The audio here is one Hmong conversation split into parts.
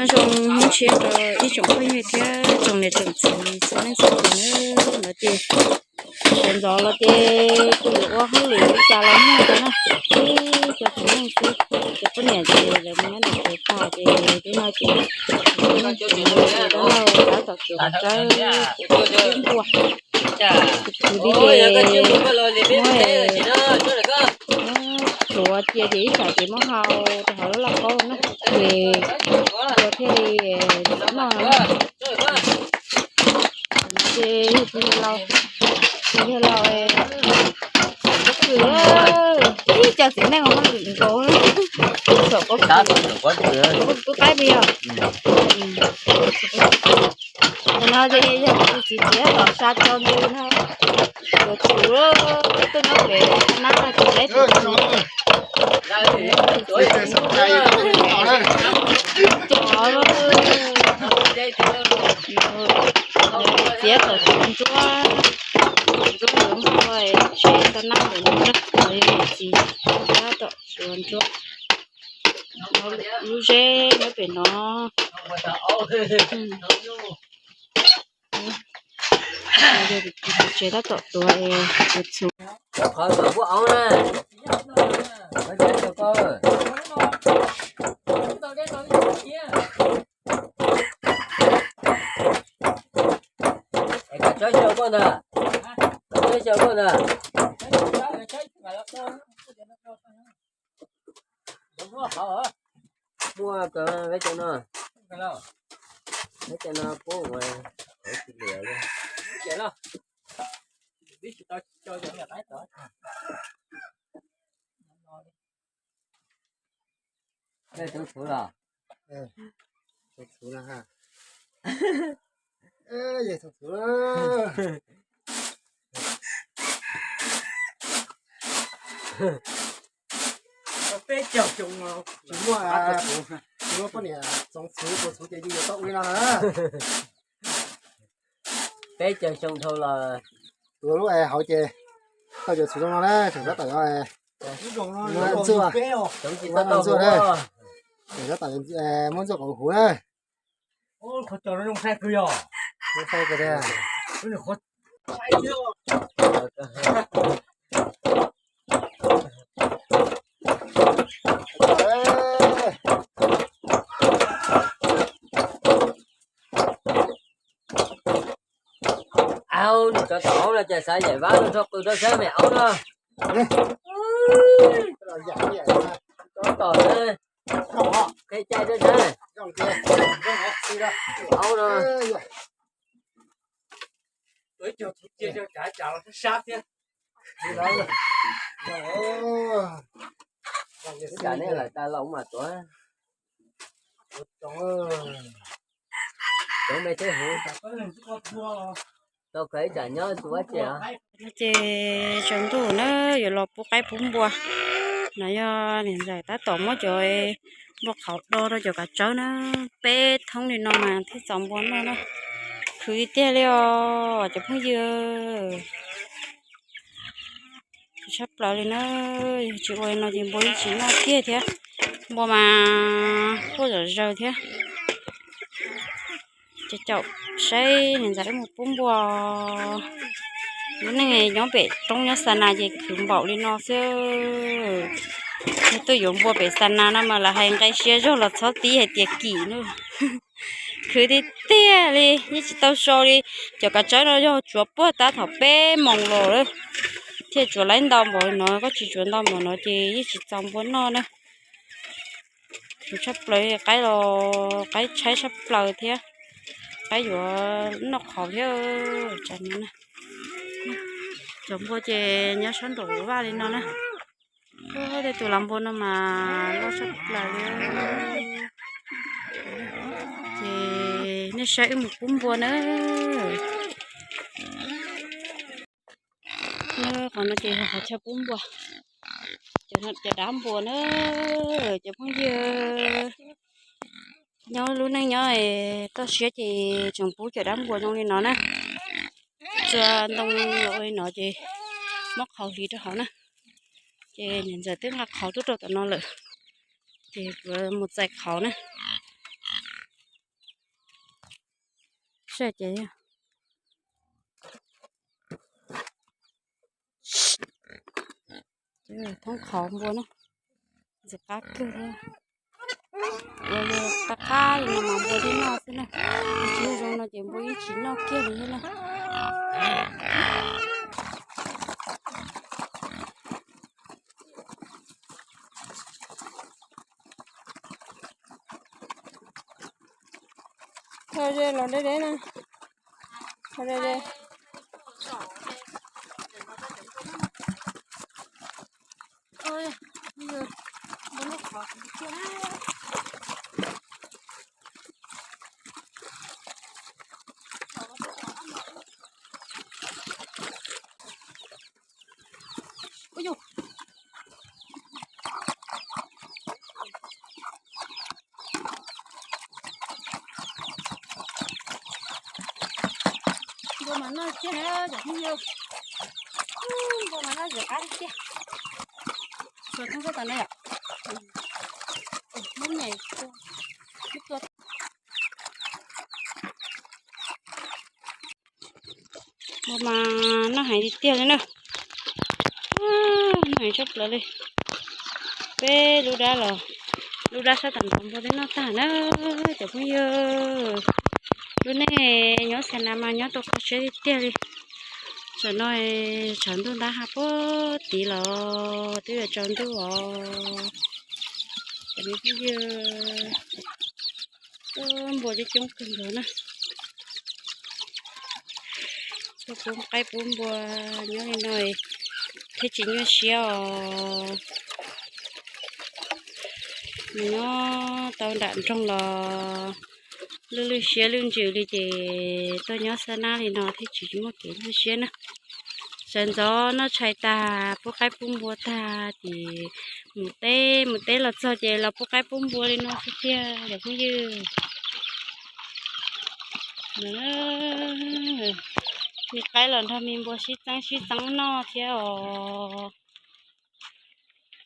Zoo hnub tshiab rau ib tsoom phooj ywg thiab tsoom niam tsoom txiv txhua leej txhua tus na. Lawv ces sawv ntxov los ces kuj yuav ua hauj lwm li cas los muaj rau na. Ib co txiv neej xwb, ces poj niam ces lawv mus nyob ntawm tsev tas ces lub no ces dab laug tab tom tsuav qhov tsawb, tsuav npua. Kuv li ces muab tsuav cia ces ib tsam ces muab hau rau hauv lub lauj kaub na. Ces tsuav thiaj li noj na. Ces yog laus, yog laus, ib co txiv neej ua hauj lwm nkaus, txhom pob kws, pob kws qaib pes yog. Ntawm no ces yog kuv tus txiv txiav tom sab tso ntws no, yuav tsum tuaj nyob pem nab tus teb tus txiv. Txiav tom tsuav ntsuab, ntsuab yuav npua, tsev tau nab ntawm no na, yuav niam txiv tab tom tsuav ntsuab. Lub zeb nyob pem no. Tsev tab tom tuav, tuav txhuv. Es koj tshawb xyaw koj ntag, koj tshawb xyaw koj ntag. Muaj kawg, peb cov no, peb cov no pub ua tsis liam li. Tsoom txhuv los? Tsoom txhuv na ha. Tsoom txhuv. Peb caug xyoo tsis muaj, tsis muaj poj niam txoov txhuv, txoov txhuv ces yeej yuav tau ua li no na. Peb caug xyoo dhau los. Tuav lub hauv ces tau cov txhuv zoo no na, tseem tab tom ntxuaj, tseem tab tom ntxuaj na, tseem tab tom muab ntxuaj kom huv na. Au, nws cov tom aub no ces xav yaim vab rau qws rau sab me aub no. Cov tom qhib caij rau sab. Aub no. Ib tsam nej lawm tas los mas tuav. Tuav me thiab huv. Tau kawg ib tsam nyob tus vaj tsev. Ces tsaus ntuj na yuav los pub qaib pub npua. No yog niam ntxawm tab tom muab cov npua qhauv do rau cov kav tsawb na. Peb thoob li no mas thiaj txaus npua noj na. Khwv tiag tiag li os cov phooj ywg. Khwv tshaj plaws li na. Yog tsis ua li no ces npua yeej tsis noj kiag thiab. Npua mas quaj zom zaws thiab. Ces caum saib niam ntxawm wb mus pub npua. Lub neej nyob pem roob nyob xa nas ces khwv npaum li no xwb. Yog tuaj yuav npua pem xa nas no mas lawv hais nqe siab zog los txhob tib hais tias kim na. Khwv tiag tiag li, yeej tsis tau so li. Cov kav tsawb no yog tsuav puag tab thaum peb moos los lawm thiaj tsuav laib ntau npaum no, koj tsis tsuav ntau npaum no ces yeej tsis txaus npua noj na. Khwv tshaj plaws, qaib los qaib tshaib tshaj plaws thiab. Qaib yuav noj qhauv thiab. Cov npua ces nyob sab nraum vaj li no na. Tej tus lav npua no mas loj tshaj plaws li. Ces nej saib wb mus pub npua na. Qhov no ces yog qhov chaw pub npua, cov dab npua na. Cov phooj ywg nyob lub neej nyob toj siab ces tseem pub cov dab npua zoo li no na. Txua ntoo los ua li no ces muab qhauv hliv rau hauv na. Ces niam ntxawm twb nqa qhauv tuaj rau tom no lawm, ces kuv mus txais qhauv na. Saib ces thoob qhov npua na, ntxim qab kawg thiab. Ua li qab qab li no mas npua thiaj noj xwb na, tsis zoo no ces npua yeej tsis noj kiag li thiab na. Tho ze los deb deb na. Tho ze ze. Ua yus, npua mas noj kiag na cov phooj ywg, npua mas noj zim qab tiag. Xuas thoob sab tom no yom. Muab nyem tua, muab tua. Npua mas noj heev tiag tiag li na. Noj heev tshaj plaws li. Peb lub dab los, lub dab sab tom nrov npua twb noj tag na cov phooj ywg. Lub neej nyob Xav Nas mas nyob tau kho siab tiag tiag li. Tam no tshav ntuj ntab hab puag tid los twb yuav tsaus ntuj os cov me phooj ywg. Npua coob coob kawg nkaus na. Txhua pub qaib pub npua nyob li no thiaj tsis nyuaj siab os. Nws nyob tau nram nroog los lwj lwj siab lwj ntsws li ces tuaj nyob Xab Nab li no thiaj tsis muaj kev nyuaj siab na. Sawv ntxov noj tshais tag pub qaib pub npua tag ces mus teb, mus teb los txog ces los pub qaib pub npua li no xwb tiag cov phooj ywg. Me qaib los nrog me npua sib txeeb sib txeeb noj thiab os.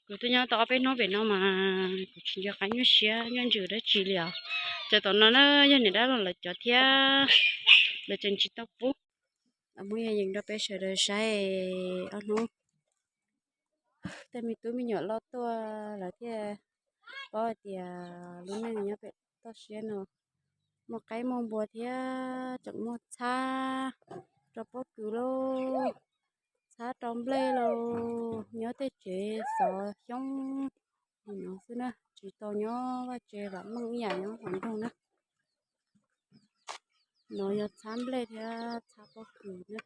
Kuv twb nyob tau ob peb hnub pem no mas kuv tsis nco qab nyuaj siab nyuaj ntsws dab tsi li os. Cov tom no na yog niam dab laug lawv cov thiab, lawv tseem tsis tau pub. Muab yog yees rau peb sawv daws saib ob hnub tej me tub me nyuam loj tuaj lawv thiaj paub hais tias lub neej nyob pem toj siab no muaj qaib muaj npua thiab tseem muaj txhab rau pob kws lauj, txhab rau nplej lauj, nyob tej tsev xov xyoob li no xwb na, tsis tau nyob vaj tsev vam meej ib yam nyob hauv nroog na. No yog txhab nplej thiab txhab pob kws na.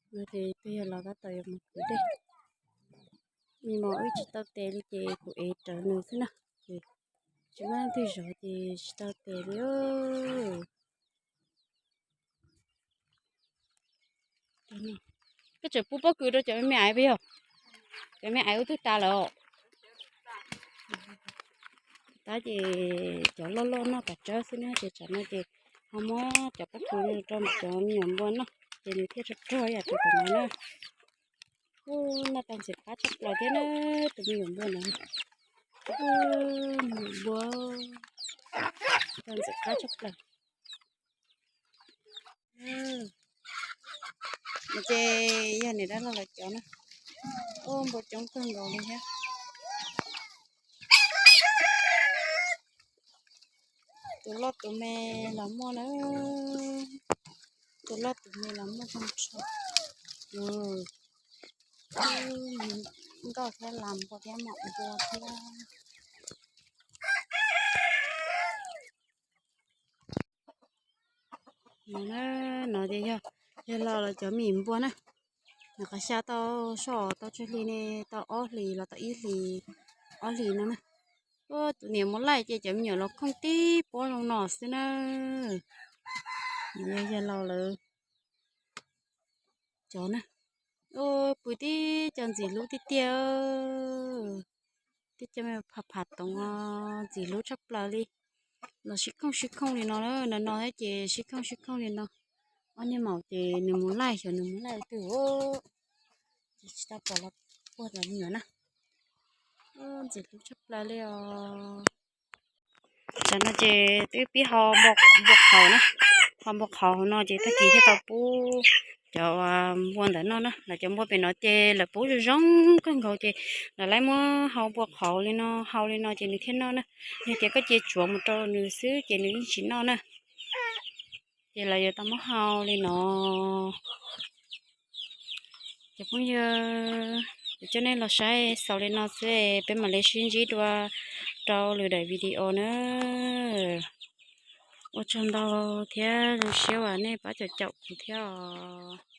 Ces twb yog los tab tom yuav mus kwv dej, me mos wb tsis tau tes li ces kuv ev rawv nws xwb na, ces tsis muaj leej twg zov ces tsis tau tes li. Koj tseem pub pob kws rau cov me me aiv puas yog? Cov me aiv ub twb tas lawm os. Tab ces cov loj loj noj tas tsawg xwb na, ces tsam no ces ho muab cov pob kws rau cov me nyuam npua noj ces nws thiaj rog rog yam tus tom no na. Ub, noj tau ntxim qab tshaj plaws thiab na, tus me nyuam npua no. Ub, me nyuam npua, tau ntxim qab tshaj plaws. Ces yog niam dab laug lawv cov na. Ub, npua coob kawg nkaus li thiab. Tus loj tus me los muaj na. Tus loj tus me los muaj tag nrho. Nkauj thiab las npua thiab mom npua thiab. No ces yog, yog los lawv cov me nyuam npua na. Nws qhov xya tau soj tau tsawg hli ne, tau ob hlis los tau ib hlis, ob hlis no na. Ub, tus niam mus laij ces cov me nyuam los khooj tib pob zoo no xwb na. Nws yog, yog los lawv cov na. Ub, pw tib co ntxim hlub tiag tiag. Tib co me pham pham toov ntxim hlub tshaj plaws li. Los sib khooj sib khooj li no, no no thiab ces sib khooj sib khooj li no. Ob niag maum ces nws mus laij, xyov nws mus laij twg, ces tsis tau pom los puag tom me nyuam na. Ntxim hlub tshaj plaws li os. No ces twb pib ho npua qhauv na, ho npua qhauv no ces tag kis thiaj tau pub cov npua ntawd noj na. Lawv cov npua pem no ces lawv pub zoo zoo kawg nkaus ces lawv laib muab hau npua qhauv li no, hau li no ces nws thiaj noj na. Yog tias koj cia tsuav mus rau nws xwb ces nws yeej tsis noj na. Ces lawv yuav tau muab hau li no. Cov phooj ywg, coj nej los saib xaus li no xwb, peb mam li sib ntsib dua rau lwm daim video na. Ua tsaug ntau thiab zoo siab uas nej pab caum caum kuv thiab os.